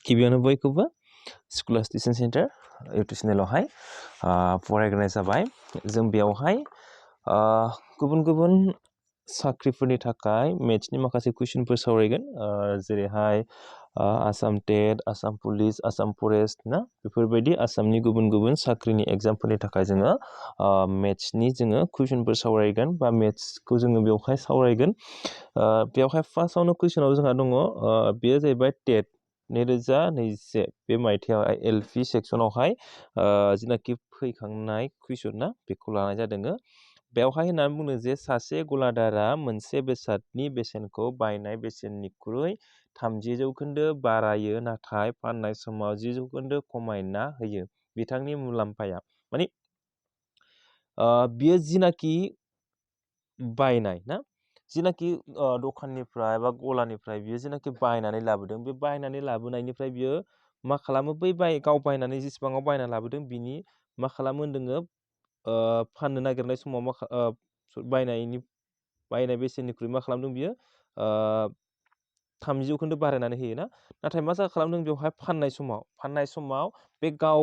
गिबियावनो बयखौबो स्कुलास tuition centre YouTube चेनेलावहाय फरायग्रोनाय जाबाय। जों बेयावहाय गुबुन गुबुन साख्रिफोरनि थाखाय मेथ्सनि माखासे कुइसनफोर सावरायगोन, जेरैहाय आसाम टेट, आसाम पुलिस, आसाम फरेस्ट ना बेफोरबायदि आसामनि गुबुन गुबुन साख्रिनि एग्जामफोरनि थाखाय जोङो मेथ्सनि जोङो कुइसनफोर सावरायगोन बा मेथ्सखौ जोङो बेवहाय सावरायगोन। बेवहाय फार्स्टआवनो कुइसनाव जोंहा दङ, बेयो जाहैबाय टेट 2021 बे मायथाइयावहाय एलपि सेक्सनावहाय जिनाखि फैखांनाय कुइसन ना बेखौ लानाय जादों। बेवहाय होननानै बुंदों जे सासे गलादारा मोनसे बेसादनि बेसेनखौ बायनाय बेसेननिख्रुइ 30% बारायो, नाथाय फाननाय समाव 10% खमायना होयो। बिथांनि मुलाम्फाया माने बियो जिनाखि बायनाय ना, जिनाखि दखाननिफ्राय बा गलानिफ्राय बियो जिनाखि बायनानै लाबोदों, बे बायनानै लाबोनायनिफ्राय बियो मा खालामो, गाव बायनानै जेसेबाङाव बायना लाबोदों बिनि मा खालामो होनदोङो, फाननो नागिरनाय समाव बायनाय बेसेननिख्रुइ मा खालामदों बियो 30% बारायनानै होयो ना। नाथाय मा खालामदों बेवहाय फाननाय समाव बे गाव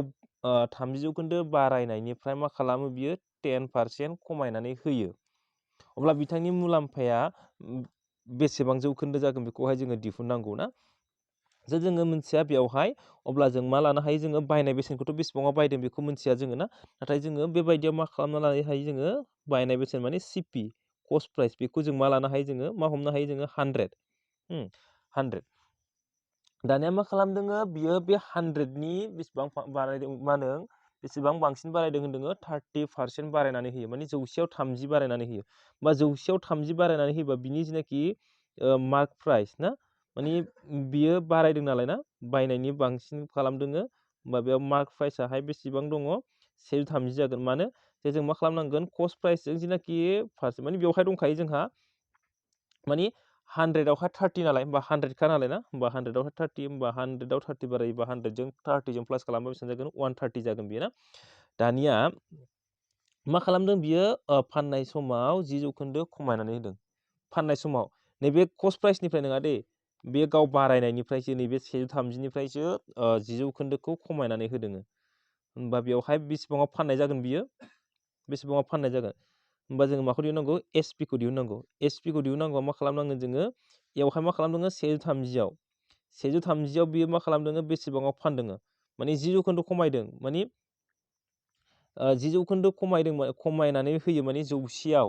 30% बारायनायनिफ्राय मा खालामो बियो 10% खमायनानै होयो। अब्ला बिथांनि मुलाम्फाया बेसेबां जौखोन्दो जागोन बेखौहाय जोङो दिहुननांगौ ना। जोङो मिथिया बेवहाय, अब्ला जों मा लानो हायो, जोङो बायनाय बेसेनखौथ' बेसेबाङाव बायदों बेखौ मिथिया जोङो ना। नाथाय जोङो बेबायदियाव मा खालामना लानो हायो, जोङो बायनाय बेसेन माने सिपि कस्ट प्राइस, बेखौ जों मा लानो हायो, जोङो मा हमनो हायो, जोङो 100। दानिया मा खालामदों बियो, बे 100नि बेसेबां बारायदों, मा होनो बेसेबां बांसिन बारायदों होनदों, 30% बारायनानै होयो, माने 100आव 30 बारायनानै होयो। बा 100आव 30 बारायनानै होयोबा बिनि जिनाखि मार्क प्राइस ना, माने बियो बारायदों नालाय ना, बायनायनि बांसिन खालामदों, होमबा बेयाव मार्क प्राइसाहाय बेसेबां दङ, 130 जागोन। मानो जे जों मा खालामनांगोन, कस्ट प्राइसजों जिनाखि फार्स्ट माने बेवहाय दंखायो जोंहा माने 100आवहाय 30 नालाय, होमबा 100 नालाय ना, होमबा 100आवहाय 30, होमबा 100आव 30 बारायोबा 100जों 30जों प्लास खालामबा बेसेबां जागोन, 130 जागोन बियो ना। दानिया मा खालामदों बियो, फाननाय समाव 10% खमायनानै होदों। फाननाय समाव नैबे कस्ट प्राइसनिफ्राय नङा दे, बे गाव बारायनायनिफ्रायसो, नैबे 130निफ्रायसो 10%खौ खमायनानै होदों। होमबा बेवहाय बेसेबाङाव फाननाय जागोन बियो, बेसेबाङाव फाननाय जागोन, होमबा जोङो माखौ दिहुननांगौ, एसपिखौ दिहुननांगौ। एसपिखौ दिहुननांगौ मा खालामनांगोन जोङो, बेवहाय मा खालामदों, 130आव बियो मा खालामदों, बेसेबाङाव फानदों, माने 10% खमायदों, माने 10% खमायनानै होयो, माने 100आव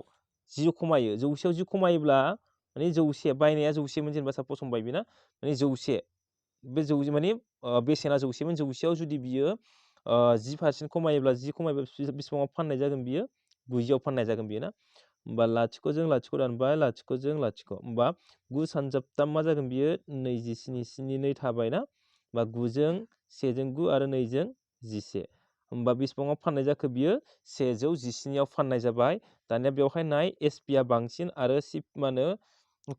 10 खमायो, 100आव 10 खमायोब्ला माने 100, बायनाया 100मोन जेनेबा सापस हमबाय बेना, माने 100, बे 100 माने बेसेना 100मोन, 100आव जुदि बियो 10% खमायोब्ला, 10 खमायोब्ला बेसेबाङाव फाननाय जागोन बियो, 90आव फाननाय जागोन बियो ना। होमबा 0जों 0 दानबाय, 0जों 0, होमबा 9 सानजाबथाम मा जागोन बियो, 27, 7, 2 थाबाय ना, बा 9जों 1जों 9 आरो 2जों 11, होमबा बेसेबाङाव फाननाय जाखो बियो, 117आव फाननाय जाबाय। दानिया बेवहाय नाय, एसपिआ बांसिन आरो मा होनो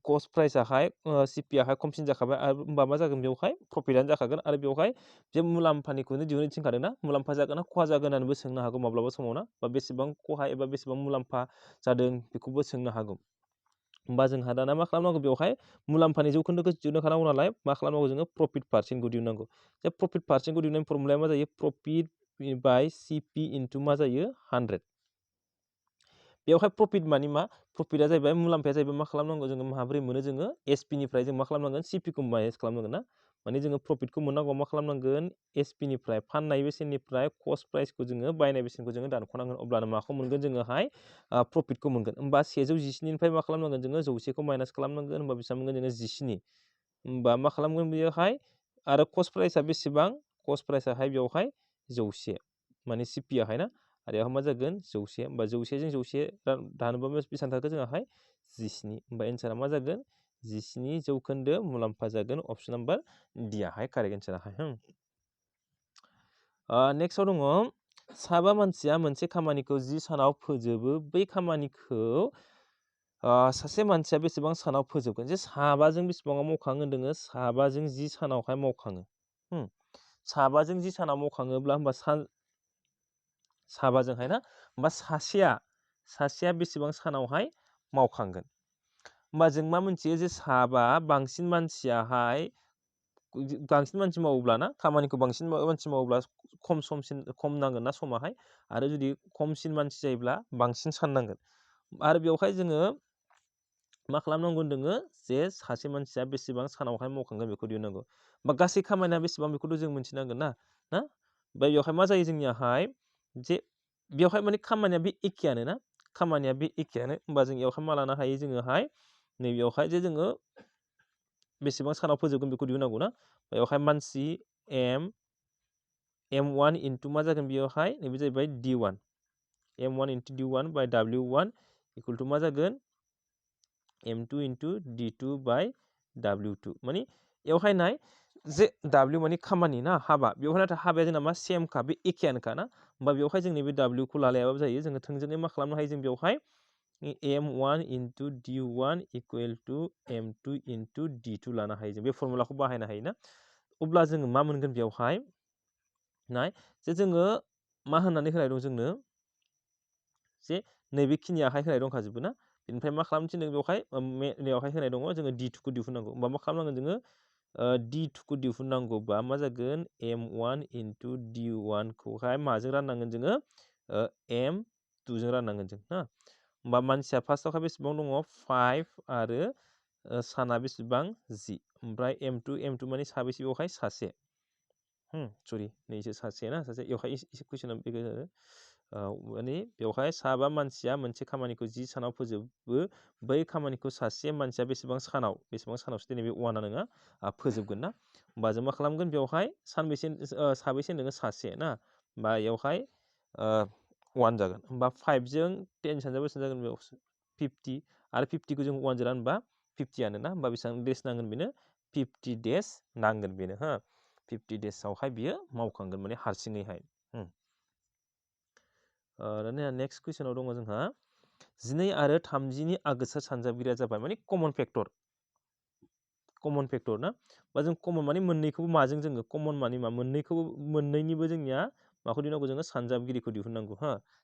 कस्ट प्राइसाहाय सिपिआहाय खमसिन जाखाबाय, आरो होमबा मा जागोन बेवहाय प्रफिटआनो जाखागोन। आरो बेवहाय जे मुलाम्फानिखौनो दिहुननो थिनखादों ना, मुलाम्फा जागोन ना खहा जागोन होननानैबो सोंनो हागौ माब्लाबा समाव ना, बा बेसेबां खहा एबा बेसेबां मुलाम्फा जादों बेखौबो सोंनो हागौ। होमबा जोंहा दाना मा खालामनांगौ, बेवहाय मुलाम्फानि जौखोन्दोखौ दिहुनखानांगौ नालाय, मा खालामनांगौ जोङो, प्रफिट पार्सेन्टखौ दिहुननांगौ। जे प्रफिट पार्सेन्टखौ दिहुननायनि फर्मुलाया मा जायो, प्रफिट बाय सिपि इन्टु मा जायो, 100। बेवहाय प्रफिट मानि मा, प्रफिटआ जाहैबाय, मुलाम्फाया जाहैबाय, मा खालामनांगौ जोङो, माबोरै मोनो जोङो, एसपिनिफ्राय जों मा खालामनांगोन, सिपिखौ माइनास खालामनांगोन ना, माने जोङो प्रफिटखौ मोननांगौ मा खालामनांगोन, एसपिनिफ्राय फाननाय बेसेननिफ्राय कस्ट प्राइसखौ जोङो, बायनाय बेसेनखौ जोङो दानख'नांगोन, अब्लानो माखौ मोनगोन जोङोहाय, प्रफिटखौ मोनगोन। होमबा 117निफ्राय मा खालामनांगोन जोङो, 100खौ माइनास खालामनांगोन, होमबा बेसेबां मोनगोन जोङो, 17, होमबा मा खालामगोन बेयावहाय, आरो कस्ट प्राइसआ बेसेबां, कस्ट प्राइसआहाय बेवहाय 100, माने सिपिआहाय ना, आरो बेयाव मा जागोन 100, होमबा 100जों 100 दानोबा बेसेबां थाखो जोंहाय 17, होमबा एन्सारा मा जागोन, 17% मुलाम्फा जागोन। अप्शन नाम्बार डि आहाय कारेक्ट एन्साराहाय। नेक्स्टआव दङ, साबा मानसिया मोनसे खामानिखौ 10 सानाव फोजोबो, बै खामानिखौ सासे मानसिया बेसेबां सानाव फोजोबगोन। जे साबाजों बेसेबाङाव मावखाङो होनदों, साबाजों 10 सानावहाय मावखाङो। साबाजों 10 सानाव मावखाङोब्ला, होमबा साबाजोंहाय ना, होमबा सासेया बेसेबां सानावहाय मावखांगोन। होमबा जों मा मोनथियो, जे साबा बांसिन मानसियाहाय बांसिन मानसि मावोब्ला ना खामानिखौ बांसिन मानसि मावोब्ला खम नांगोन ना समाहाय आरो जुदि खमसिन मानसि जायोब्ला बांसिन सान नांगोन आरो बेवहाय जोङो मा खालामनांगौ होनदोङो जे सासे मानसिया बेसेबां सानावहाय मावखांगोन बेखौ दिहुननांगौ बा गासै खामानिया बेसेबां बेखौथ' जों मिथिनांगोन ना ओमफ्राय बेवहाय मा जायो जोंनियाहाय जे बेवहाय माने खामानिया बे एखेयानो ना खामानिया बे एखेयानो होमबा जों बेवहाय मा लानो हायो जोङोहाय नैबेयावहाय जे जोङो बेसेबां सानाव फोजोबगोन बेखौ दिहुननांगौ ना बेवहाय मानसि M1 इन्टु मा जागोन बेयावहाय नैबे जाहैबाय D1 M1 इन्टु D1 बाय W1 इकुवेल टु मा जागोन M2 इन्टु D2 बाय W2 माने बेवहाय नाय जे W माने खामानि ना हाबा बेवहाय नाथाय हाबाया जोंना मा सेमखा बे एखेयानोखा ना होमबा बेवहाय जों नैबे W खौ लालायाबाबो जायो जोङो थोंजोङै मा खालामनो हायो जों बेवहाय M1 into D1 equal two M2 into D2 लानो हायो जों बे फर्मुलाखौ बाहायनो हायो ना अब्ला जोङो मा मोनगोन बेवहाय नाय जे जोङो मा होननानै होनाय दं जोंनो जे नैबेखिनियाहाय होनाय दंखाजोबो ना बेनिफ्राय मा खालामनो थिनदों बेवहाय होनाय दङ जोङो D2 खौ दिहुननांगौ होमबा मा खालामनांगोन जोङो D2 खौ दिहुननांगौबा मा जागोन M1 इन्टु D1 खौहाय माजों राननांगोन जोङो M2 जों राननांगोन जों ना होमबा मानसिया फार्स्टआवहाय बेसेबां दङ 5 आरो साना बेसेबां 10 ओमफ्राय M2 माने साबेसे बेवहाय सासे सरि नैसो सासे ना सासे बेवहाय एसे कुइसना माने बेवहाय साबा मानसिया मोनसे खामानिखौ 10 सानाव फोजोबो बै खामानिखौ सासे मानसिया बेसेबां सानावसो दिनै बे वाना नोङा फोजोबगोन ना होमबा जों मा खालामगोन बेवहाय साबेसे नोङो सासे ना बा बेवहाय 1 जागोन होमबा 5 जों 10 सानजाब बेसेबां जागोन बेयाव 50 आरो 50 खौ जों 1 जों रानबा 50 आनो ना होमबा बेसेबां देस नांगोन बेनो 50 देस नांगोन बेनो 50 देसआवहाय बियो मावखांगोन माने हारसिङैहाय दानिया नेक्स्ट कुइसनाव दङ जोंहा 12 आरो 30 नि आगोसा सानजाबगिरिया जाबाय माने कमन फेक्टर ना बा जों कमन माने मोननैखौबो माजों जोङो कमन माने मा मोननैनिबो जोंनिया माखौ दिहुननांगौ जोङो सानजाबगिरिखौ दिहुननांगौ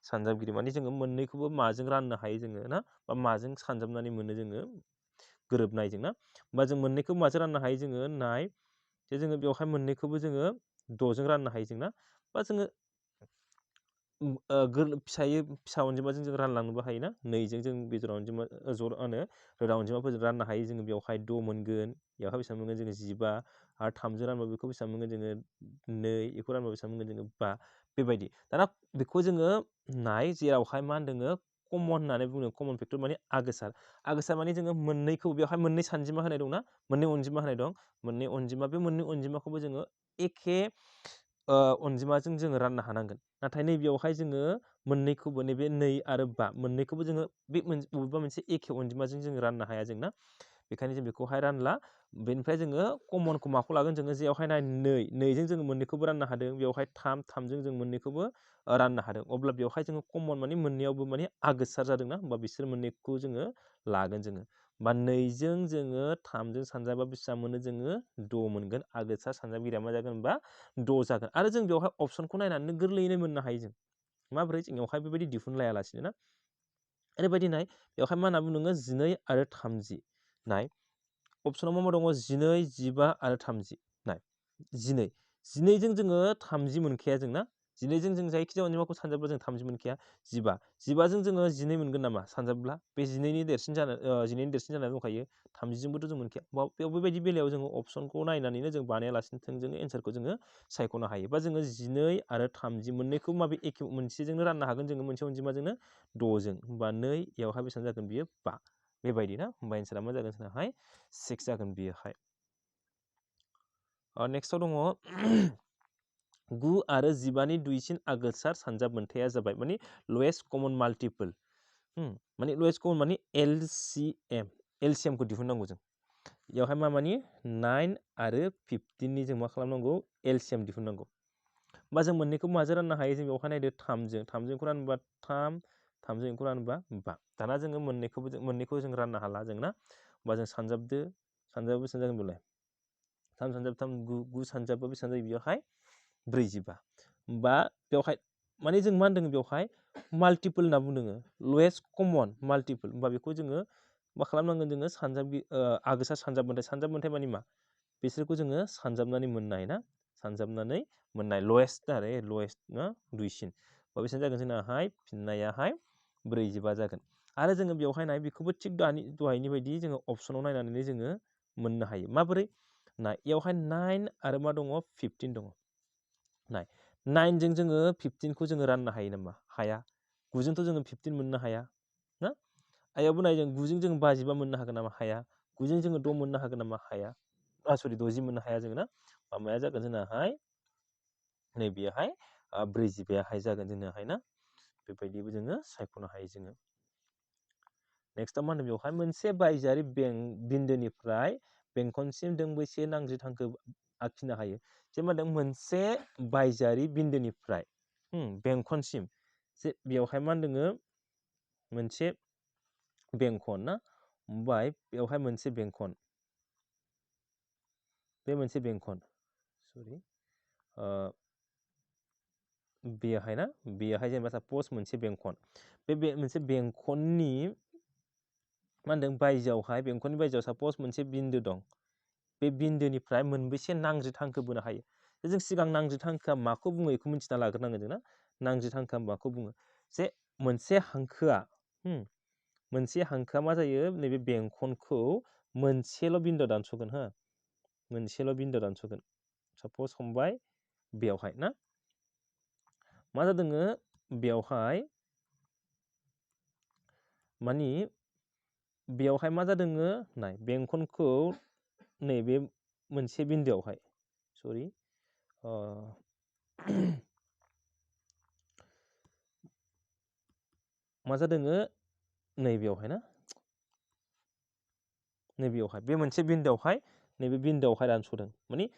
सानजाबगिरि माने जोङो मोननैखौबो माजों राननो हायो जोङो ना बा माजों सानजाबनानै मोनो जोङो गोरोबनायजों ना होमबा जों मोननैखौबो माजों राननो हायो जोङो नाय जे जोङो बेवहाय मोननैखौबो जोङो 6 जों राननो हायो जोंना बा जोङो फिसा अनजिमाजों जों रानलांनोबो हायोना 2 जों जों बेजोर अनजिमा रोदा अनजिमाफोरजों राननो हायो जोङो बेवहाय 6 मोनगोन बेवहाय बेसेबां मोनगोन जोङो 15 आरो 3 जों रानबा बेखौ बेसेबां मोनगोन जोङो 2 बेखौ रानबा बेसेबां मोनगोन जोङो 5 बेबायदि दाना बेखौ जोङो नाय जेरावहाय मा होनदोङो कमन होननानै बुङो कमन फेक्टर माने आगोसार माने जोङो मोननैखौ बेवहाय मोननै सानजिमा होनाय दंना मोननै अनजिमा होनाय दं मोननै अनजिमा बे मोननै अनजिमाखौबो जोङो एखे अनजिमाजों जोङो राननो हानांगोन नाथाय नैबेयावहाय जोङो मोननैखौबो नैबे 2 आरो 5 मोननैखौबो जोङो बे बबेबा मोनसे एखे अनजिमाजों जोङो राननो हाया जोंना बेखायनो जों बेखौहाय रानला बेनिफ्राय जोङो कमनखौ माखौ लागोन जोङो जेयावहाय नाय 2 जों जोङो मोननैखौबो राननो हादों बेवहाय 3 जों जों मोननैखौबो राननो हादों अब्ला बेवहाय जोङो कमन माने मोननैयावबो माने आगोसार जादोंना होमबा बिसोर मोननैखौ जोङो लागोन जोङो बा 2 जों जोङो 3 जों सानजाबा बेसेबां मोनो जोङो 6 मोनगोन आगोसार सानजाबगिरिया मा जागोन होनबा 6 जागोन आरो जों बेवहाय अपसनखौ नायनानै गोरलैयैनो मोननो हायो जों माबोरै जोंनियावहाय बेबायदि दिहुनलायालासिनो ना ओरैबायदि नाय बेवहाय मा होनना बुङो 12 आरो 30 नाय अपसनाव मा दङ 12 15 आरो 30 नाय 12 जों जोङो 30 मोनखाया जों ना 12 जों जायखिजाया अनजिमाखौ सानजाबब्ला जों 30 मोनखाया 15 जों जोङो 12 मोनगोन नामा सानजाबब्ला बे 12नि देरसिन जानानै दंखायो 30 जोंबोथ' जों मोनखाया बेबायदि बेलायाव जोङो अपसनखौ नायनानैनो जों बानायालासिनो थोंजोङै एन्सारखौ जोङो सायख'नो हायो बा जोङो 12 आरो 30 मोननैखौ माबे एखे मोनसेजोंनो राननो हागोन जोङो मोनसे अनजिमाजोंनो 6 जों होमबा 2 बेयावहाय बेसेबां जागोन बियो 5 बेबायदि ना होमबा एन्सारा मा जागोन जोंनाहाय 6 जागोन बियोहाय नेक्स्टआव दङ 9 आरो 15नि दुइसिन आगोलसार सानजाब मोनथाया जाबाय माने लवेस्ट कमन माल्टिपोल माने लवेस्ट कमन माने एलसिएमखौ दिहुननांगौ जों बेयावहाय माने 9 आरो 15नि जों मा खालामनांगौ एलसिएम दिहुननांगौ होमबा जों मोननैखौ माजों राननो हायो जों बेवहाय नायदो 3जों रानोबा 3जों रानोबा 5 दाना जोङो मोननैखौ जों राननो हाला जों ना होमबा जों सानजाबा बेसेबां जागोन बेलाय 3 सानजाब 3 9 सानजाबा बेसेबां जायो बेयावहाय 45 होमबा बेवहाय माने जों मा होनदों बेवहाय माल्टिपोल होनना बुंदों लवेस्ट कमन माल्टिपोल होमबा बेखौ जोङो मा खालामनांगोन जोङो आगोसा सानजाब मोनथाय माने मा बिसोरखौ जोङो सानजाबनानै मोननाय ना सानजाबनानै मोननाय लवेस्ट आरो लवेस्ट ना दुइसिन बेसेबां जागोन जोंनाहाय फिननायाहाय 45 जागोन आरो जोङो बेवहाय नाय बेखौबो थिग दहायनि बायदि जोङो अपसनाव नायनानै जोङो मोननो हायो माबोरै ना इयावहाय 9 आरो मा दङ 15 दङ नाय 9 जों जोङो 15 खौ जोङो राननो हायो नामा हाया 9 जोंथ' जोङो 15 मोननो हाया ना आयावबो नाय जों 9 जों जों 55 मोननो हागोन नामा हाया 9 जों जोङो 6 मोननो हागोन नामा हाया सरि 60 मोननो हाया जोङो ना माया जागोन जोंनाहाय नैबेहाय 45 जागोन जोंनाहाय ना बेबायदिबो जोङो सायख'नो हायो जोङो नेक्स्टआव मा होनो बेवहाय मोनसे बायजोआरि बिन्दोनिफ्राय बेंखनसिम दोंबैसे नांजि थांखो आखिनो हायो जे मा होनदों मोनसे बायजोआरि बिन्दोनिफ्राय बेंखनसिम जे बेवहाय मा होनदों मोनसे बेंखन ना ओमफ्राय बेवहाय मोनसे बेंखन बे मोनसे बेंखन सरि बेहाय ना बेहाय जेनेबा सापस मोनसे बेंखन बे मोनसे बेंखननि मा होनदों बायजोआवहाय बेंखननि बायजोआव सापस मोनसे बिन्दो दं बे बिन्दोनिफ्राय मोनबेसे नांजि थांखो बोनो हायो जों सिगां नांजि थांखोआ माखौ बुङो बेखौ मिथिना लाग्रोनांगोन जों ना नांजि थांखोआ माखौ बुङो जे मोनसे हांखोआ मा जायो नैबे बेंखनखौ मोनसेल' बिन्दोआव दानस'गोन हो मोनसेल' बिन्दोआव दानस'गोन सापस हमबाय बेवहाय ना मा जादों बेवहाय मानि बेवहाय मा जादों नाय बेंखनखौ नैबे मोनसे बिन्दोआवहाय सरि मा जादों नैबेयावहाय ना नैबेयावहाय बे मोनसे बिन्दोआवहाय नैबे बिन्दोआवहाय दानस'दों मानि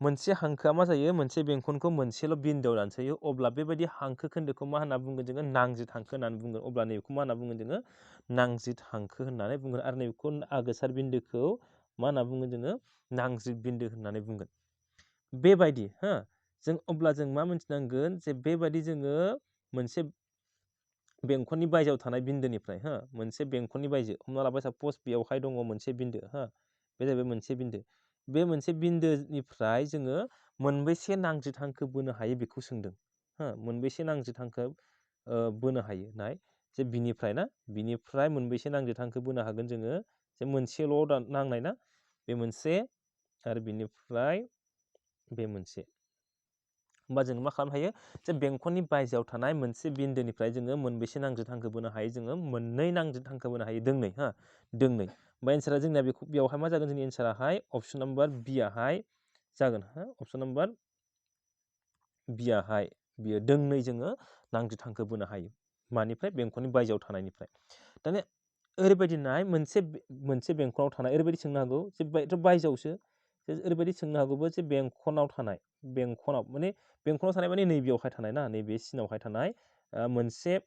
मोनसे हांखोआ मा जायो मोनसे बेंखनखौ मोनसेल' बिन्दोआव दानस'यो अब्ला बेबायदि हांखो खोन्दोखौ मा होनना बुंगोन जोङो नांजित हांखो होननानै बुंगोन अब्ला नैबेखौ मा होनना बुंगोन जोङो नांजित हांखो होननानै बुंगोन आरो नैबेखौ आगोसार बिन्दोखौ मा होनना बुंगोन जोङो नांजित बिन्दो होननानै बुंगोन बेबायदि जों अब्ला जों मा मोनथिनांगोन जे बेबायदि जोङो मोनसे बेंखननि बायजोआव थानाय बिन्दोनिफ्राय मोनसे बेंखननि बायजो हमना लाबाय सापस बेयावहाय दङ मोनसे बिन्दो बे जाहैबाय मोनसे बिन्दो बे मोनसे बिन्दोनिफ्राय जोङो मोनबेसे नांजित हांखो बोनो हायो बेखौ सोंदों मोनबेसे नांजित हांखो बोनो हायो नाय जे बिनिफ्राय मोनबेसे नांजित हांखो बोनो हागोन जोङो जे मोनसेल' नांनाय ना बे मोनसे आरो बिनिफ्राय बे मोनसे होमबा जों मा खालामनो हायो जे बेंखननि बायजोआव थानाय मोनसे बिन्दोनिफ्राय जोङो मोनबेसे नांजित हांखो बोनो हायो जोङो मोननै नांजित हांखो बोनो हायो दोंनै दोंनै ओमफ्राय एन्सारा जोंनिया बेवहाय मा जागोन जोंनि एन्साराहाय अपसन नाम्बार बियाहाय जागोन अपसन नाम्बार बियाहाय बियो दोंनै जोङो नांजित हांखो बोनो हायो मानिफ्राय बेंखननि बायजोआव थानायनिफ्राय दानिया ओरैबायदि नाय मोनसे बेंखनाव थानाय ओरैबायदि सोंनो हागौ जे बायजोआवसो ओरैबायदि सोंनो हागौबो जे बेंखनाव थानाय बेंखनाव थानाय माने नैबेयावहाय थानाय ना नैबे सिनावहाय थानाय मोनसे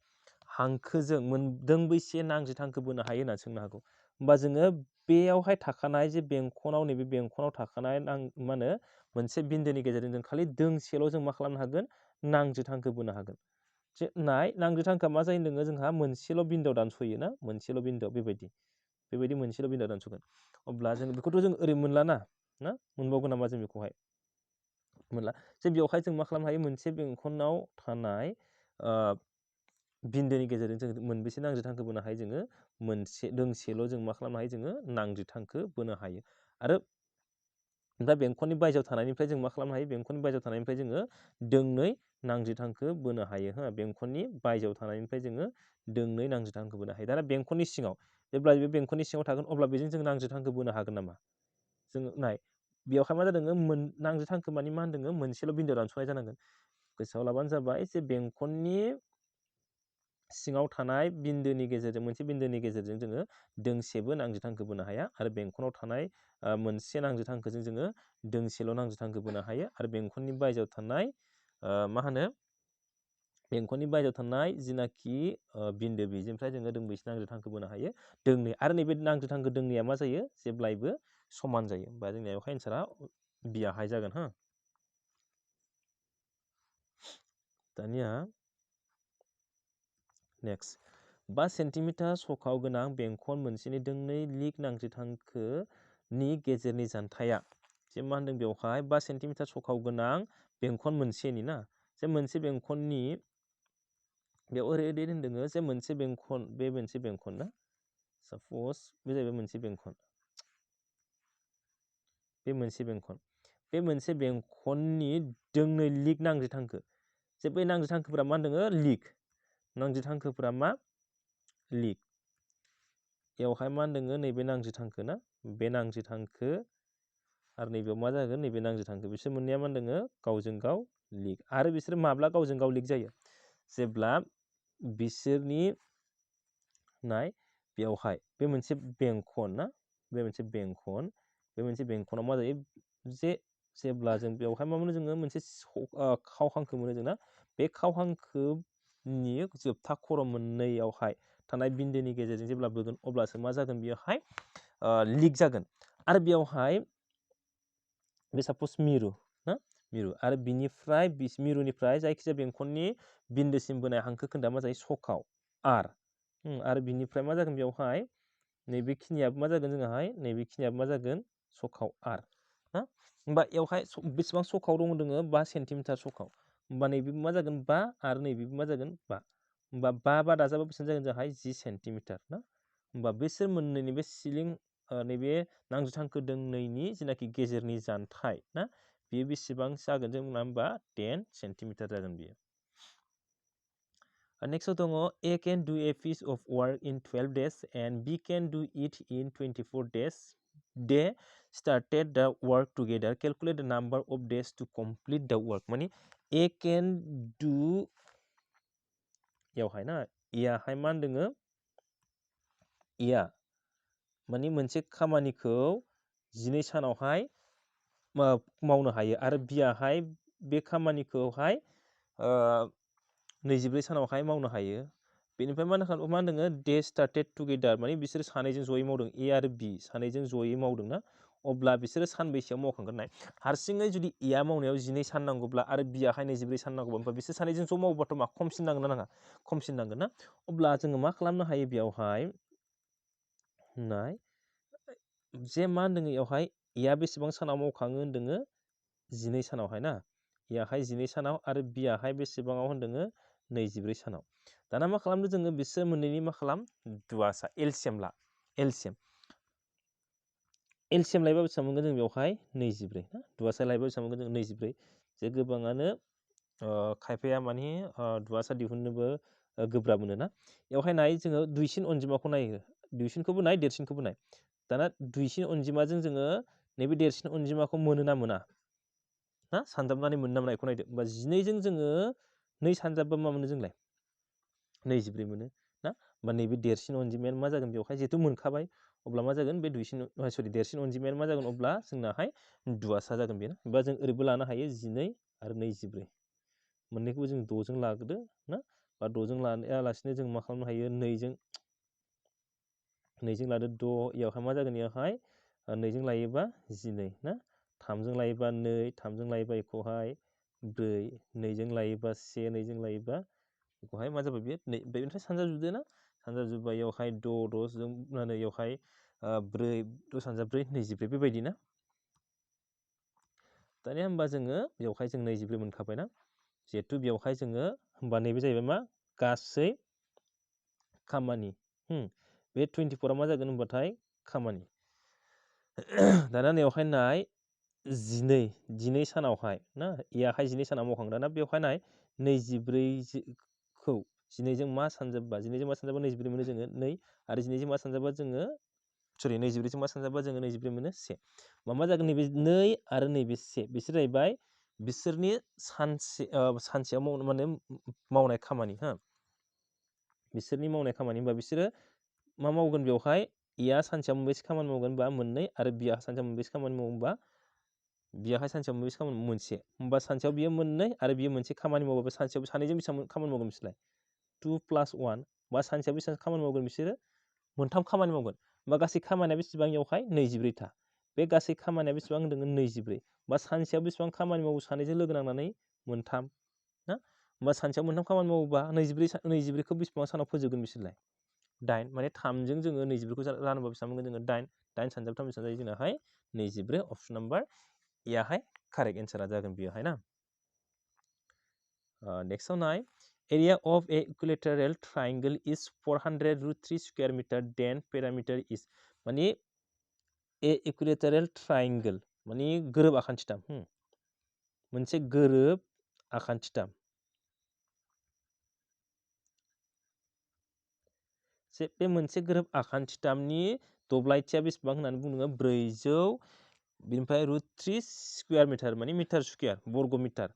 हांखोजों दोंबैसे नांजित हांखो बोनो हायो होननानै सोंनो हागौ होमबा जोङो बेयावहाय थाखानाय जे बेंखनाव नैबे बेंखनाव थाखानाय मा होनो मोनसे बिन्दोनि गेजेरजों जों खालि दोंसेल' जों मा खालामनो हागोन नांजित हांखो बोनो हागोन जे नाय नांजित हांखोआ मा जायो नोङो जोंहा मोनसेल' बिन्दोआव दानस'यो ना मोनसेल' बिन्दोआव बेबायदि मोनसेल' बिन्दोआव दानस'गोन अब्ला जों बेखौथ' जों ओरै मोनला ना मोनबावगोन नामा जों बेखौहाय मोनला जे बेवहाय जों मा खालामनो हायो मोनसे बेंखनाव थानाय बिन्दोनि गेजेरजों जों मोनबेसे नांजित हांखो बोनो हायो जोङो दोंसेल' जों मा खालामनो हायो जोङो नांजित हांखो बोनो हायो आरो दा बेंखननि बायजोआव थानायनिफ्राय जों मा खालामनो हायो बेंखननि बायजोआव थानायनिफ्राय जोङो दोंनै नांजित हांखो बोनो हायो बेंखननि बायजोआव थानायनिफ्राय जोङो दोंनै नांजित हांखो बोनो हायो दाना बेंखननि सिङाव जेब्ला बे बेंखननि सिङाव थागोन अब्ला बेजों जों नांजित हांखो बोनो हागोन नामा जों नाय बेयावहाय मा जादों नांजित हांखो मानि मा होनदों मोनसेल' बिन्दोआव दानस'नाय जानांगोन गोसोआव लाबानो जाबाय जे बेंखननि सिङाव थानाय बिन्दोनि गेजेरजों मोनसे बिन्दोनि गेजेरजों जोङो दोंसेबो नांजित हांखो बोनो हाया आरो बेंखनाव थानाय मोनसे नांजित हांखोजों जोङो दोंसेल' नांजित हांखो बोनो हायो आरो बेंखननि बायजोआव थानाय बेंखननि बायजोआव थानाय जिनाखि बिन्दो बेनिफ्राय जोङो दोंबैसे नांजित हांखो बोनो हायो दोंनै आरो नैबे नांजित हांखो दोंनैया मा जायो जेब्लायबो समान जायो होमबा जोंनिया बेवहाय एन्सारा बियाहाय जागोन दानिया नेक्स्ट 5 सेन्टिमिटार सखाव गोनां बेंखन मोनसेनि दोंनै लिग नांजित हांखोनि गेजेरनि जानथाया जे मा होनदों बेवहाय 5 सेन्टिमिटार सखाव गोनां बेंखन मोनसेनि ना जे मोनसे बेंखननि बेयाव ओरैबायदि होनदों जे मोनसे बेंखन बे मोनसे बेंखन ना साप'ज बे जाहैबाय मोनसे बेंखन बे मोनसे बेंखननि दोंनै लिग नांजो थांखो जे बै नांजो थांखोफोरा मा होनदों लिग नांजो थांखोफोरा मा लिग बेवहाय मा होनदों नैबे नांजो थांखो ना बे नांजो थांखो आरो नैबेयाव मा जागोन नैबे नांजो थांखो बिसोर मोननैया मा होनदों गावजों गाव लिग आरो बिसोर माब्ला गावजों गाव लिग जायो जेब्ला बिसोरनि नाय बेवहाय बे मोनसे बेंखन ना बे मोनसे बेंखनाव मा जायो जे जेब्ला जों बेवहाय मा मोनो जोङो मोनसे खाव हांखो मोनो जोंना बे खाव हांखोनि जोबथा खर' मोननैयावहाय थानाय बिन्दोनि गेजेरजों जेब्ला बोगोन अब्लासो मा जागोन बेयावहाय लिक जागोन आरो बेयावहाय बे साप'ज मिरु ना मिरु आरो बिनिफ्राय मिरुनिफ्राय जायखिजाया बेंखननि बिन्दोसिम बोनाय हांखो खोन्दा मा जायो सखाव आरो बिनिफ्राय मा जागोन बेवहाय नैबेखिनियाबो मा जागोन जोंहाय नैबेखिनियाबो मा जागोन सखाव आर ना होमबा बेवहाय बेसेबां सखाव दङ 5 सेन्टिमिटार सखाव होमबा नैबेबो मा जागोन 5 आरो नैबेबो मा जागोन 5 होमबा 5 दाजाबा बेसेबां जागोन जोंहाय 10 सेन्टिमिटार ना होमबा बिसोर मोननैनि बे सिलिं नैबे नांजो थांखो दोंनैनि जिनाखि गेजेरनि जानथाय ना बेयो बेसेबां जागोन जोंना होमबा 10 सेन्टिमिटार जागोन बियो नेक्स्टआव दङ A can do a piece of work in 12 days and B can do it in 24 days. They started the work together. Calculate the number of days to complete the work. माने A can do यावहाय ना याहाय मा होनदों या माने मोनसे खामानिखौ 12 सानावहाय मावनो हायो आरो बियाहाय बे खामानिखौहाय 24 सानावहाय मावनो हायो बेनिफ्राय मा होनदों दे स्टार्टेड टुगेदार माने बिसोर सानैजों जयै मावदों ए आरो बि सानैजों जयै मावदों ना अब्ला बिसोरो सानबैसेयाव मावखांगोन नाय हारसिङै जुदि एया मावनायाव 12 सान नांगौब्ला आरो बियाहाय 24 सान नांगौब्ला होमबा बिसोर सानैजों ज' मावोबाथ' मा खमसिन नांगोन ना नाङा खमसिन नांगोन ना अब्ला जोङो मा खालामनो हायो बेयावहाय नाय जे मा होनदों बेयावहाय एया बेसेबां सानाव मावखाङो होनदों 12 सानावहाय ना एयाहाय 12 सानाव आरो बियाहाय बेसेबाङाव होनदों 24 सानाव दाना मा खालामदों जोङो बिसोर मोननैनि मा खालाम दुवासा एलसिएम ला एलसिएम लायोबा बेसेबां मोनगोन जों बेवहाय 24 ना दुवासा लायोबा बेसेबां मोनगोन जों 24 जे गोबाङानो खायफाया माने दुवासा दिहुननोबो गोब्राब मोनो ना बेवहाय नाय जोङो दुइसिन अनजिमाखौ नायो दुइसिनखौबो नाय देरसिनखौबो नाय दाना दुइसिन अनजिमाजों जोङो नैबे देरसिन अनजिमाखौ मोनो ना मोना ना सानजाबनानै मोनो ना मोना बेखौ नायदो होमबा 12जों जोङो 2 सानजाबबा मा मोनो जोंलाय 24 मोनो ना होमबा नैबे देरसिन अनजिमायानो मा जागोन बेवहाय जिहेथु मोनखाबाय अब्ला मा जागोन बे देरसिन अनजिमायानो मा जागोन अब्ला जोंनाहाय दुवासा जागोन बेना होमबा जों ओरैबो लानो हायो 12 आरो 24 मोननैखौबो जों 6 जों लागोदो ना बा 6 जों लायालासिनो जों मा खालामनो हायो 2 जों लादो 6 इयावहाय मा जागोन इयावहाय 2 जों लायोबा 12 ना 3 जों लायोबा 2 3 जों लायोबा बेखौहाय 4 2 जों लायोबा 1 2 जों लायोबा बेखौहाय मा जाबाय बेनिफ्राय सानजाबजोबदो ना सानजाबजोब्बा इयावहाय 6 6 जों इयावहाय 4 6 सानजाब 4 24 बेबायदि ना दानिया होमबा जोङो बेवहाय जों 24 मोनखाबाय ना जिहेथु बेवहाय जोङो होमबा नैबे जाहैबाय मा गासै खामानि बे 24 मा जागोन होनबाथाय खामानि दाना नैयावहाय नाय 12 सानावहाय ना इयाहाय 12 सानाव मावखांदा ना बेवहाय नाय 24खौ 12 जों मा सानजाबबा 24 मोनो जोङो 2 आरो 12 जों मा सानजाबा जोङो 24 जों मा सानजाबा जोङो 24 मोनो 1 मा जागोन नैबे 2 आरो नैबे 1 बिसोर जाहैबाय बिसोरनि सानसेयाव मावनाय खामानि बिसोरनि मावनाय खामानि होनबा बिसोरो मा मावगोन बेवहाय इया सानसेयाव मोनबेसे खामानि मावगोन बा 2 आरो बिया सानसेयाव मोनबेसे खामानि मावोबा बियाहाय सानसेयाव मोनबेसे खामानि 1 होमबा सानसेयाव बियो 2 आरो बियो मोनसे खामानि मावोबा सानसेयाव सानैजों बेसेबां खामानि मावगोन बिसोरलाय 2 + 1 बा सानसेयाव बेसेबां खामानि मावगोन बिसोरो 3 खामानि मावगोन होमबा गासै खामानिया बेसेबां इयावहाय 24 था बे गासै खामानिया बेसेबां होनदों 24 बा सानसेयाव बेसेबां खामानि मावो सानैजों लोगो नांनानै 3 ना होमबा सानसेयाव 3 खामानि मावोबा 24खौ बेसेबां सानाव फोजोबगोन बिसोरलाय 8 माने 3जों जोङो 24खौ रानोबा बेसेबां मोनगोन जोङो 8 सानजाब 3 बेसेबां जायो जोंनाहाय 24 अप्शन नाम्बार एयाहाय कारेक्ट एन्सारा जागोन बेयोहाय ना। नेक्स्टआव नाय area of a equilateral triangle is 400√3 square metre then perimeter इज माने ए इक्विलेटारेल ट्राइंगल माने गोरोब आखान्थिथाम मोनसे गोरोब आखान्थिथाम बे मोनसे गोरोब आखान्थिथामनि दब्लायथिया बेसेबां होननानै बुङो 400 बिनिफ्राय √3 स्क्वायर मिटार माने मिटार स्क्वायर बर्ग मिटार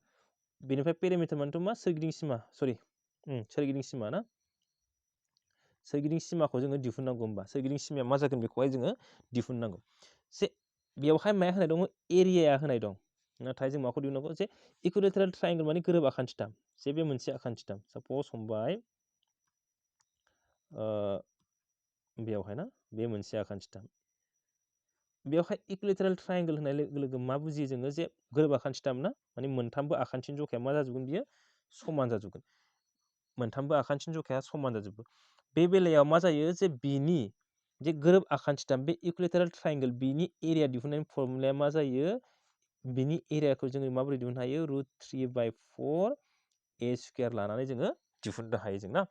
बेनिफ्राय पेरिमिटार मानेथ' मा सोरगिदिं सिमा सोरगिदिं सिमा ना सोरगिदिं सिमाखौ जोङो दिहुननांगौ होमबा सोरगिदिं सिमाया मा जागोन बेखौहाय जोङो दिहुननांगौ बेयावहाय माया होनाय दङ एरियाया होनाय दं नाथाय जों माखौ दिहुननांगौ जे इक्विलेटारेल ट्राइंगल माने गोरोब आखान्थिथाम बे मोनसे आखान्थिथाम साप'ज हमबाय बेयावहाय ना बे मोनसे आखान्थिथाम बेयावहाय इक्विलेटारेल ट्राइंगल होननाय लोगो लोगो मा बुजियो जोङो जे गोरोब आखान्थिथाम ना माने मोनथामबो आखान्थिनि जखाया मा जाजोबगोन बियो समान जाजोबगोन मोनथामबो आखान्थिनि जखाया समान जाजोबो बे बेलायाव मा जायो जे बिनि जे गोरोब आखान्थिथाम बे इक्विलेटारेल ट्राइंगल बिनि एरिया दिहुननायनि फर्मुलाया मा जायो बिनि एरियाखौ जोङो माबोरै दिहुननो हायो √3/4 ए स्क्वायर लानानै जोङो दिहुननो हायो जों ना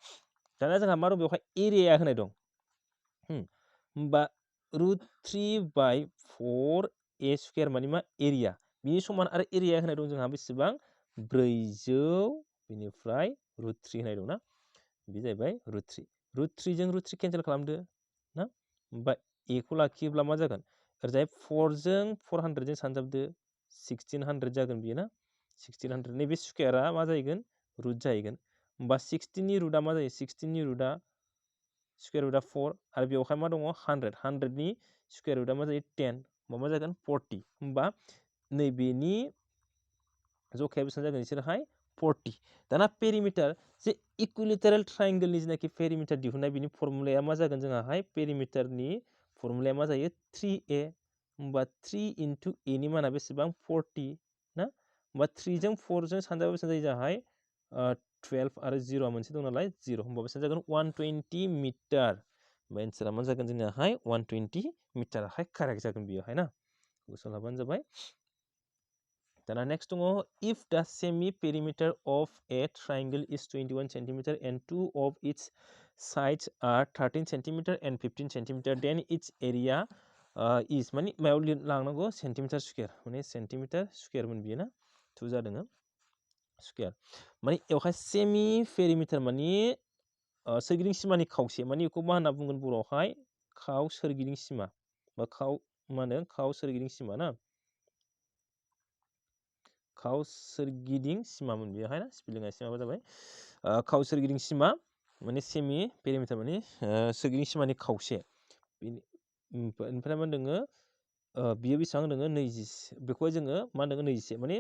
दाना जोंहा मा दं बेवहाय एरियाया होनाय दं होमबा √3/4 ए स्क्वायर माने मा एरिया बिनि समान आरो एरिया होनाय दं जोंहा बेसेबां 400 बिनिफ्राय √3 होनाय दं ना बे जाहैबाय √3 जों √3 केन्सेल खालामदो ना होमबा ए खौ लाखियोब्ला मा जागोन ओरैजाय 4 जों 400 जों सानजाबदो 1600 जागोन बियो ना 1600 नैबे स्क्वायरा मा जाहैगोन रुट जाहैगोन होमबा 16 नि रुटआ मा जायो 16 नि रुटआ स्क्वायर रुटआ 4 आरो बेवहाय मा दङ 100 नि स्क्वायर रुटआ मा जायो 10 होमबा मा जागोन 40 होमबा नैबेनि जखाया बेसेबां जागोन बिसोरहाय 40 दाना पेरिमिटार जे इक्विलेटारेल ट्राइंगलनि जेनाखि पेरिमिटार दिहुननाय बिनि फर्मुलाया मा जागोन जोंहाहाय पेरिमिटारनि फर्मुलाया मा जायो 3a होमबा 3 * a नि माना बेसेबां 40 ना होमबा 3 जों 4 जों सानजाबा बेसेबां जायो जोंहाय 12 आरो 0 मोनसे दं नालाय 0 होमबा बेसेबां जागोन 120 मिटार होमबा एन्सारा मा जागोन जोंनाहाय 120 मिटाराहाय कारेक्ट जागोन बेयावहाय ना गोसोआव लाबानो जाबाय दाना नेक्स्ट दङ if the semi perimeter of a triangle is 21 cm and two of its sides are 13 cm and 15 cm then its area is माने मायाव लांनांगौ सेन्टिमिटार स्क्वायर माने सेन्टिमिटार स्क्वायरमोन बियो ना 2 जादों स्क्वायर माने बेवहाय सेमि पेरिमिटार माने सोरगिदिं सिमानि खावसे माने बेखौ मा होनना बुंगोन बर'आवहाय खाव सोरगिदिं सिमा बा खाव मा होनो खाव सोरगिदिं सिमा ना खाव सोरगिदिं सिमामोन बेहाय ना स्पेलिंआ एसे माबा जाबाय खाव सोरगिदिं सिमा माने सेमि पेरिमिटार माने सोरगिदिं सिमानि खावसे बेनिफ्राय मा होनदोङो बियो बेसेबां होनदोङो 20 बेखौहाय जोङो मा होनदोङो 21 माने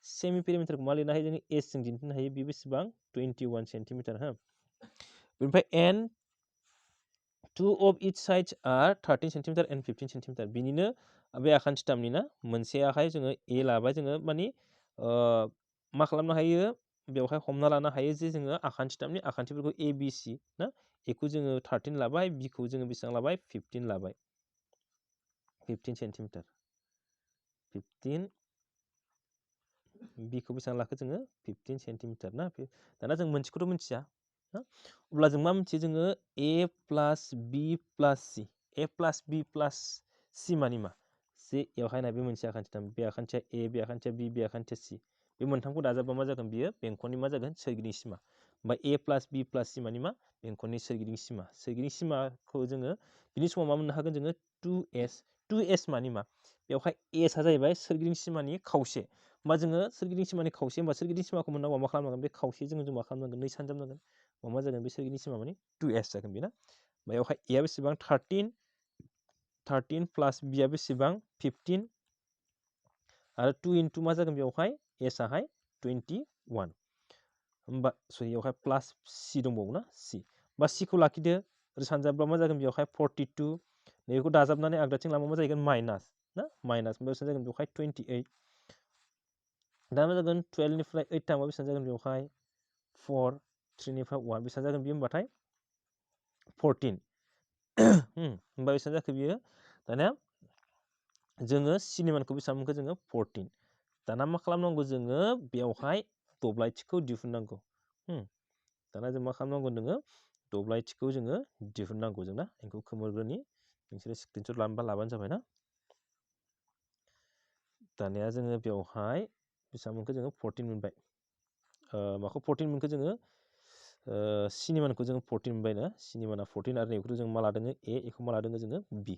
सेमि पेरिमिटारखौ मा लिरनो हायो जोङो एस जों दिन्थिनो हायो बे बेसेबां 21 सेन्टिमिटार बेनिफ्राय N two of each sides are 13 cm and 15 cm बिनिनो बे आखान्थिथामनि ना मोनसेयाहाय जोङो ए लाबाय जोङो माने मा खालामनो हायो बेवहाय हमना लानो हायो जे जोङो आखान्थिथामनि आखान्थिफोरखौ ए बि सि ना एखौ जोङो 13 लाबाय बिखौ जोङो बेसेबां लाबाय 15 लाबाय 15 सेन्टिमिटार 15 बिखौ बेसेबां लाखो जोङो 15 सेन्टिमिटार ना दाना जों मोनसेखौथ' मिथिया अब्ला जों मा मिथियो जोङो a plus b plus c a plus b plus c मानि मा जे बेवहाय ना बे मोनसे आखान्थिथाम बे आखान्थिया a बे आखान्थिया b बे आखान्थिया c बे मोनथामखौ दाजाबा मा जागोन बियो बेंखननि मा जागोन सोरगिदिं सिमा ओमफ्राय a plus b plus c मानि मा बेंखननि सोरगिदिं सिमाखौ जोङो बिनि समाव मा मोननो हागोन जोङो 2s मानि मा बेवहाय s आ जाहैबाय सोरगिदिं सिमानि खावसे होमबा जोङो सोरगिदिं सिमानि खावसे होमबा सोरगिदिं सिमाखौ मोननांगौ मा खालामनांगोन बे खावसे जों मा खालामनांगोन 2 सानजाबनांगोन मा जागोन बे सोरगिदिं सिमा माने 2s जागोन बेना बेवहाय a आ बेसेबां 13 प्लास b आ बेसेबां 15 आरो 2 * मा जागोन बेवहाय s आहाय 21 होमबा सरि बेवहाय प्लास c दंबावो ना c बा c खौ लाखिदो ओरै सानजाबब्ला मा जागोन बेवहाय 42 नैबेखौ दाजाबनानै आगदाथिं लांबा मा जागोन माइनास ना माइनास बेसेबां जागोन बेवहाय 28 दा मा जागोन 12 निफ्राय 8 थांबा बेसेबां जागोन बेवहाय 4 3 निफ्राय 1 बेसेबां जागोन बियो होमबाथाय 14 होमबा बेसेबां जाखो बियो दानिया जोङो सिनि मानखौ बेसेबां मोनखो जोङो 14 दाना मा खालामनांगौ जोङो बेवहाय दब्लायथिखौ दिहुननांगौ दाना जों मा खालामनांगौ नोङो दब्लायथिखौ जोङो दिहुननांगौ जोंना एंखौ खोमोरग्रोनि नोंसोरो स्क्रिनशट लाबानो जाबाय ना दानिया जोङो बेवहाय बेसेबां मोनखो जोङो 14 मोनबाय माखौ 14 मोनखो जोङो सिनेमानखौ जोङो 14 मोनबाय ना सिनेमाना 14 आरो नैबेखौ जों मा लादों ए एखौ मा लादों जोङो बि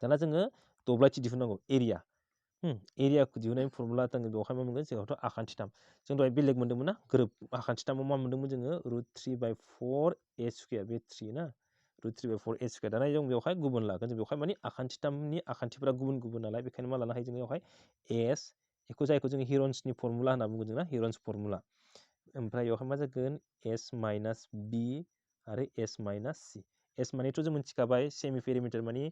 दाना जोङो दब्लायथि दिहुननांगौ एरिया एरियाखौ दिहुननायनि फर्मुला जोङो बेवहाय मा मोनगोन जोंहाथ' आखान्थिथाम जों दहाय बेलेग मोन्दोंमोन ना गोरोब आखान्थिथामाव मा मोन्दोंमोन जोङो √3/4 ए स्कुवेर बे 3 ना √3/4 ए स्कुवेर दाना जों बेवहाय गुबुन लागोन जों बेवहाय माने आखान्थिथामनि आखान्थिफोरा गुबुन गुबुन नालाय बेखायनो मा लानो हायो जों बेवहाय एस बेखौ जायखौ जोङो हिरन्सनि फर्मुला होनना बुङो जोंना हिरन्स फर्मुला ओमफ्राय बेवहाय मा जागोन एस माइनास बि आरो एस माइनास सि एस मानेथ' जों मिथिखाबाय सेमि पेरिमिटार माने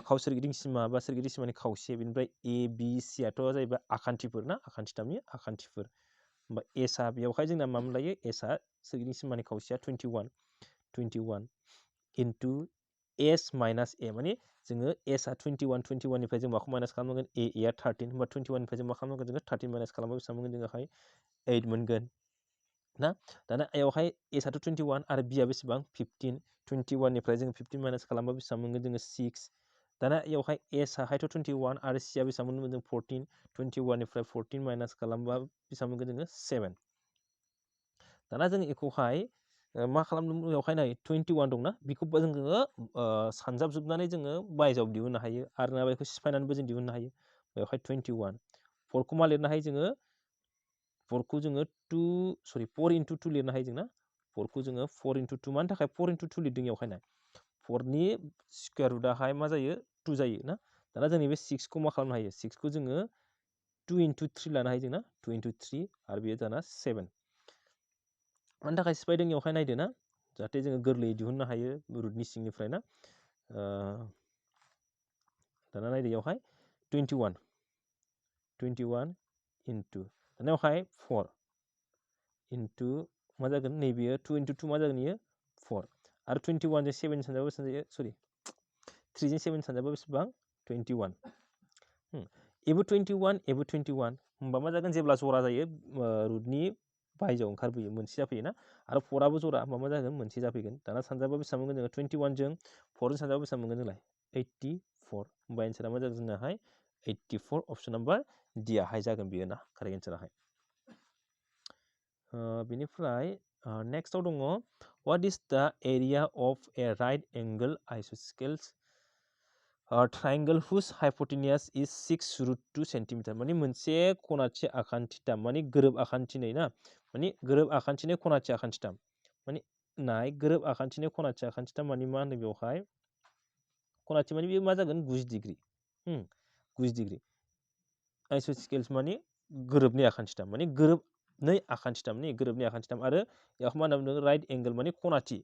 खावसोरगिदिं सिमा बा सोरगिदिं सिमानि खावसे बेनिफ्राय ए बि सियाथ' जाहैबाय आखान्थिफोर ना आखान्थिथामनि आखान्थिफोर होमबा एसआ बेवहाय जोंना मा मोनलायो एसआ सोरगिदिं सिमानि खावसेया 21 इन्टु एस माइनास ए माने जोङो एसआ 21 निफ्राय जों माखौ माइनास खालामनांगोन एआ 13 होमबा 21 निफ्राय जों मा खालामनांगोन जोङो 13 माइनास खालामबा बेसेबां मोनगोन जोङोहाय 8 मोनगोन ना दाना एयावहाय एसआथ' 21 आरो बिआ बेसेबां 15 21 निफ्राय जोङो 15 माइनास खालामबा बेसेबां मोनगोन जोङो 6 दाना एयावहाय एसआहायथ' 21 आरो सिआ बेसेबां मोनगोन जों 14 21 निफ्राय 14 माइनास खालामबा बेसेबां मोनगोन जोङो 7 दाना जों एखौहाय मा खालामदों बेवहाय नाय 21 दंना बेखौ जोङो सानजाबजोबनानै जोङो बायजोआव दिहुननो हायो आरो ना बेखौ सिफायनानैबो जों दिहुननो हायो बेवहाय 21 4खौ मा लिरनो हायो जोङो 4खौ जोङो 4 into 2 लिरनो हायो जोंना 4खौ जोङो 4 into 2 मानि थाखाय 4 into 2 लिरदों बेवहाय नाय 4नि स्कुवेर रुटआहाय मा जायो 2 जायो ना दाना जों नैबे 6खौ मा खालामनो हायो 6खौ जोङो 2 into 3 लानो हायो जोंना 2 into 3 आरो बेयो दाना 7 मानि थाखाय सिफायदों बेवहाय नायदो ना जाहाथे जोङो गोरलैयै दिहुननो हायो रुटनि सिंनिफ्राय ना दाना नायदो बेवहाय 21 into दानावहाय 4 into मा जागोन नैबेयो 2 into 2 मा जागोन इयो 4 आरो 21 जों 7 सानजाबा बेसेबां जायो सरि 3 जों 7 सानजाबा बेसेबां 21 एबो 21 होमबा मा जागोन जेब्ला जरा जायो रुटनि बायजोआव ओंखारबोयो मोनसे जाफैयो ना आरो 4आबो जरा होमबा मा जागोन मोनसे जाफैगोन दाना सानजाबा बेसेबां मोनगोन जोङो 21 जों 4 जों सानजाबा बेसेबां मोनगोन जोंलाय 84 होमबा एन्सारा मा जागोन जोंनाहाय 84 अपसन नाम्बार डि आहाय जागोन बेयो ना कारेक्ट एन्साराहाय बेनिफ्राय नेक्स्टआव दङ what is the area of a right angle isosceles triangle whose hypotenuse is 6√2 centimetre माने मोनसे खनाथि आखान्थिथाम माने गोरोब आखान्थिनै ना माने गोरोब आखान्थिनै खनाथि आखान्थिथाम माने नाय गोरोब आखान्थिनै खनाथि आखान्थिथाम माने मा होनो बेवहाय खनाथि माने बेयो मा जागोन 90 डिग्री 90 डिग्री आइसोस्केल्स माने गोरोबनै आखान्थिथाम माने गोरोबनै आखान्थिथाम गोरोबनै आखान्थिथाम आरो बेयाव मा होनना बुंदों राइट एंगल माने खनाथि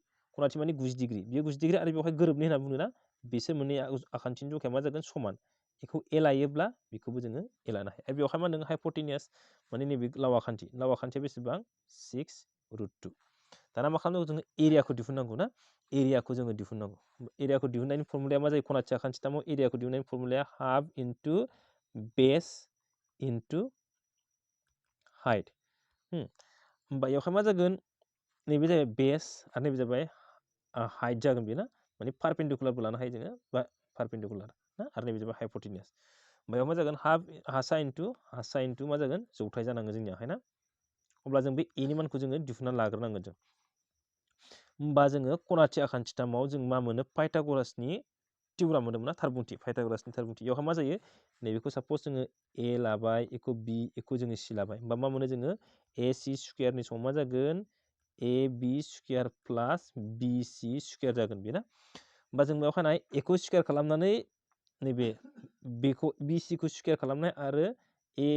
माने 90 डिग्री बेयो 90 डिग्री आरो बेवहाय गोरोबनै होनना बुंदों ना बिसोर मोननै आखान्थिनि जखाया मा जागोन समान बेखौ ए लायोब्ला बेखौबो जोङो ए लानो हायो आरो बेवहाय मा होनदों हाइपोटेनियास माने नैबे लाव आखान्थिया बेसेबां 6√2 दाना मा खालामनांगौ जोङो एरियाखौ दिहुननांगौ ना एरियाखौ जोङो दिहुननांगौ एरियाखौ दिहुननायनि फर्मुलाया मा जायो खनाथि आखान्थिथामाव एरियाखौ दिहुननायनि फर्मुलाया हाफ इन्टु बेस इन्टु हाइट होमबा बेवहाय मा जागोन नैबे जाबाय बेस आरो नैबे जाबाय हाइट जागोन बेना माने पारपेन्डिकुलारबो लानो हायो जोङो बा पारपेन्डिकुलार ना आरो नैबे जाबाय हाइपोटेनियास बेयाव मा जागोन हासा इन्टु मा जागोन जौथाय जानांगोन जोंनियाहाय ना अब्ला जों बे एनि मानखौ जोङो दिहुनना लाग्रोनांगोन जों होमबा जोङो खनाथि आखान्थिथामाव जों मा मोनो पाइथागरासनि टिउरा मोनोमोन ना थारबुंथि पाइथागरासनि थारबुंथि बेवहाय मा जायो नैबेखौ सापस जोङो ए लाबाय एखौ बि एखौ जोङो सि लाबाय होमबा मा मोनो जोङो ए सि स्कुवेरनि समाव मा जागोन ए बि स्कुवेर प्लास बि सि स्कुवेर जागोन बे ना होमबा जों बेयाव खानाय एखौ स्कुवेर खालामनानै नैबे बेखौ बि सिखौ स्कुवेर खालामनाय आरो ए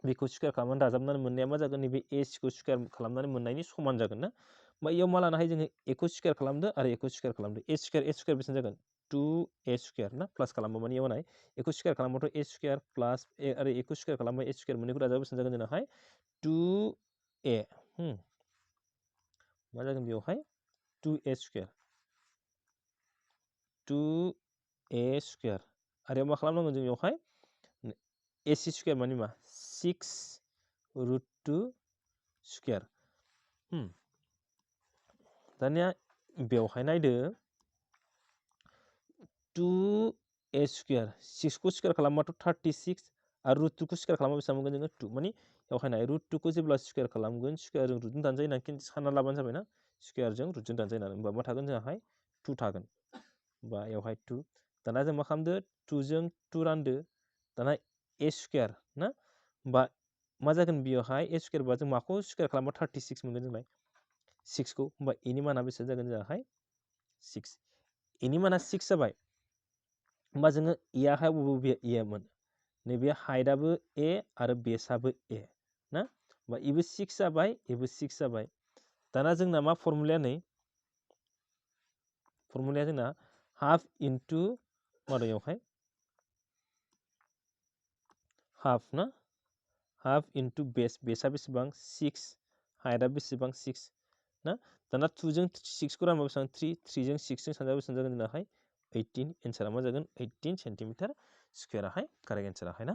बेखौ स्कुवेर खालामनानै दाजाबनानै मोननाया मा जागोन नैबे ए सिखौ स्कुवेर खालामनानै मोननायनि समान जागोन ना होमबा इयाव मा लानो हायो जोङो एखौ स्कुवेर खालामदो आरो एखौ स्कुवेर खालामदो ए स्कुवेर बेसेबां जागोन 2a स्कुवेर ना प्लास खालामबा माने इयाव नाय एखौ स्कुवेर खालामबाथ' ए स्कुवेर प्लास ए आरो एखौ स्कुवेर खालामबा ए स्कुवेर मोननैखौ दाजाबा बेसेबां जागोन जोंनाहाय 2a मा जागोन बेवहाय 2a स्कुवेर आरो मा खालामनांगोन जों बेवहाय AC स्क्वायर माने मा 6√2 स्क्वायर दानिया बेवहाय नायदो 2a स्क्वायर 6 खौ स्क्वायर खालामबाथ' 36 आरो √2 खौ स्क्वायर खालामबा बेसेबां मोनगोन जोङो 2 माने बेवहाय नाय √2 खौ जेब्ला स्क्वायर खालामगोन स्क्वायरजों रुटजों दानजायो होननानै खिन्थु सानना लाबानो जाबायना स्क्वायरजों रुटजों दानजायो होननानै होमबा मा थागोन जोंहाय 2 थागोन बा बेवहाय 2 दाना जों मा खालामदो 2 जों 2 रानदो दाना a स्क्वायर ना बा मा जागोन बेयावहाय a स्क्वायर बा जों माखौ स्क्वायर खालामबा 36 मोनगोन जोंलाय 6 खौ होमबा इनि माना बेसेबां जागोन जोंहाय 6 इनि माना 6 जाबाय होमबा जोङो इयाहाय बबे इयामोन नैबे हाइटआबो a आरो बेसआबो a ना होमबा इबो 6 जाबाय इबो 6 जाबाय दाना जोंना मा फर्मुलाया जोंना हाफ इनटु माबायावहाय हाफ ना हाफ इनटु बेसआ बेसेबां 6 हाइटआ बेसेबां 6 ना दाना 2 जों 6 खौ रानबा बेसेबां 3 जों 6 जों सानजाबा बेसेबां जागोन जोंनाहाय 18 एन्सारा मा जागोन 18 सेन्टिमिटार स्क्वायराहाय कारेक्ट एन्साराहाय ना